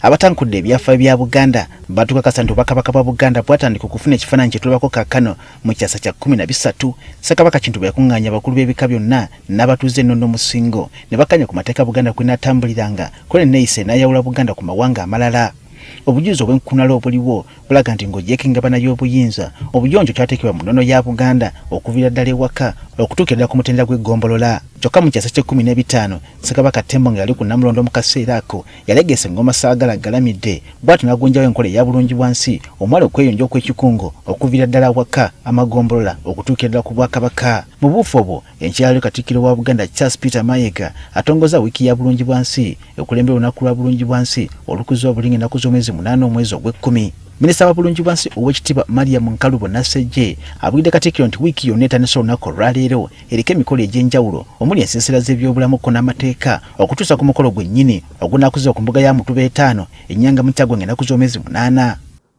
Abatankudde ebyafaayo bya Buganda batukakasa nti Obwakabaka bwa Buganda bwatandika okufuna ekifaananyi kye tulabako kaakano mu kyasa kya 13, Ssekabaka Kintu bwe yakuŋŋaanya abakulu b'ebika byonna n'abatuuze e Nnono Musingo ne bakkaanya ku mateeka Buganda kw'enaatambuliranga ko n'enneeyisa enaayawula Buganda ku mawanga amalala. Obujulizi obw'enkukunala obuliwo bulaga nti ng'oggyeeko engabana y'obuyinza, obuyonjo kyateekebwa mu nnono ya Buganda okuviira ddala ewaka okutuukira ddala ku mutendera gw'eggombolola. Kyokka mu kyasa ky'ekkumi n'ebitaano, Ssekabaka Ttembo nga yali ku Nnamulondo mu kaseera ako, yalegeesa engoma Ssaagala Galamidde bw'atyo n'agunjawo enkola eya Bulungibwansi omwali okweyonja okw'ekikungo okuviira ddala awaka, amagombolola okutuukira ddala ku Bwakabaka. Mu buufu obwo, enkya ya leero Katikkiro wa Buganda Charles Peter Mayiga atongozza wiiki ya Bulungibwansi ekulembera olunaku lwa Bulungibwansi olukuzibwa buli ng'ennaku z'omwezi munaana omwezi ogw'ekkumi. Minisita wa Bulungibwansi Oweekitiibwa Mariam Nkalubo Nassejje abulidde Katikkiro nti wiiki yonna etandise olunaku olwaleero eriko emikolo egy'enjawulo omuli ensiisira z'ebyobulamu ko n'amateeka okutuusa ku mukolo gwennyini ogunaakuzibwa ku mbuga ya Mutuba etaano e Nnyanga mu Kyaggwe ng'ennaku z'omwezi munaana.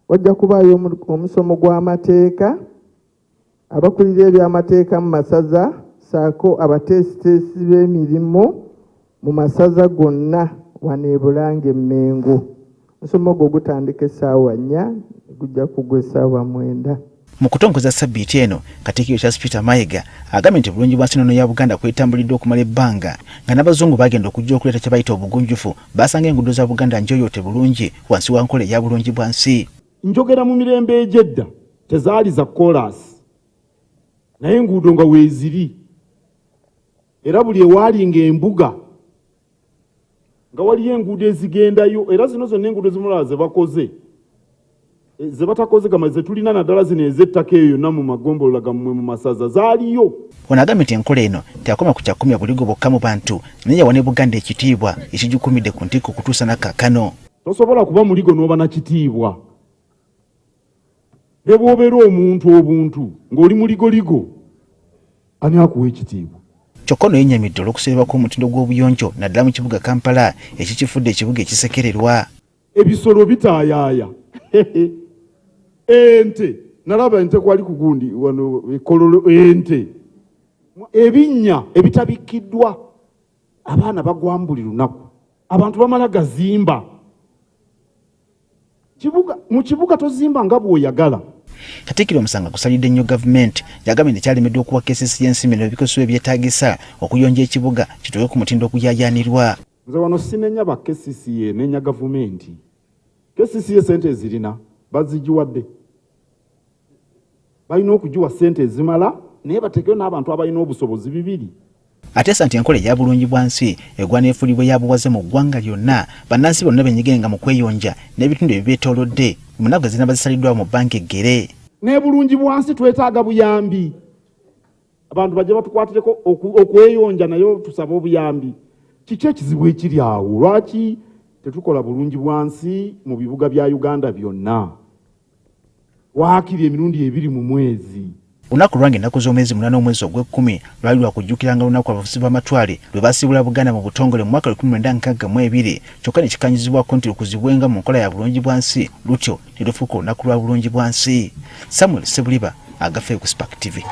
Wajja kubaayo omusomo gw'amateeka, abakulira eby'amateeka mu masaza ssaako abateesiteesi b'emirimu mu masaza gonna wano e Bulange Mmengo. Omusomo ogwo gutandika essaawa nnya gujja kugwa essaawa mwenda. Mu kutongoza ssabbiiti eno, Katikkiro Charles Peter Mayiga agambye nti Bulungibwansi nnono ya Buganda kwetambuliddwa okumala ebbanga nga n'Abazungu baagenda okujja okuleeta kye bayita obugunjufu baasanga enguudo za Buganda njoyoote bulungi wansi wa nkola eya Bulungibwansi. Njogera mu mirembe egy'edda tezaali za kkoolaasi naye enguudo nga weeziri era buli ewaalinga embuga nga waliyo enguudo ezigendayo era zino zonna enguudo zimulala ze bakoze eh, ze batakoze gama ze tulina naddala zino ez'ettaka eyo yonna mu magombolola gammwe mu masaza zaaliyo. Ono agambye nti enkola eno teyakoma ku kyakukumya buligo bwokka mu bantu naye yawa ne Buganda ekitiibwa ekigikuumidde ku ntikko okutuusa na kaakano. Tosobola kuba muligo n'oba na kitiibwa ne bw'obeera omuntu obuntu ng'oli muligoligo ani akuwa ekitiibwa? Kyokka ono yennyamidde olw'okusereba kw'omutindo gw'obuyonjo naddala mu kibuga Kampala ekikifudde ekibuga ekisekererwa. Ebisolo bitaayaaya ente nalaba ente kwali ku gundi wano e Kololo ente ebinnya ebitabikkiddwa abaana bagwamu buli lunaku abantu bamala gazimba kibuga mu kibuga tozimba nga bw'oyagala. Katikkiro omusango agusalidde nnyo gavumenti yagambye nti kyalemeddwa okuwa KCC ensimbi n'ebikozesebwa ebyetaagisa okuyonja ekibuga kituuke ku mutindo oguyaayaanirwa. Nze wano sinenya ba KCCA nenya gavumenti. KCCA sente ezirina bazigiwadde. Balina okugiwa ssente ezimala naye bateekeyo n'abantu abalina obusobozi bibiri. Ateesa nti enkola eya Bulungibwansi egwana efuulibwe ya buwaze mu ggwanga lyonna, bannansi bonna benyigirenga mu kweyonja n'ebitundu ebibeetoolodde mu nnaku ezinaaba zisaliddwawo mu bbanga eggere. Ne Bulungibwansi twetaaga buyambi, abantu bajje batukwatireko okweyonja nayo tusabe obuyambi. Kiki ekizibu ekiri awo? Lwaki tetukola Bulungibwansi mu bibuga bya Uganda byonna? Waakiri emirundi ebiri mu mwezi. Olunaku lwange ennaku z'omwezi munaana omwezi ogw'ekkumi lwali lwa kujjukiranga lunaku abafuzi b'amatwale lwe baasiibula Buganda mu butongole mu mwaka 1962 kyokka ne kikkaanyizibwako nti lukuzibwenga mu nkola ya Bulungibwansi lutyo ne lufuuka olunaku lwa Bulungibwansi. Samuel Ssebuliba, Agafeeyo ku Spark TV.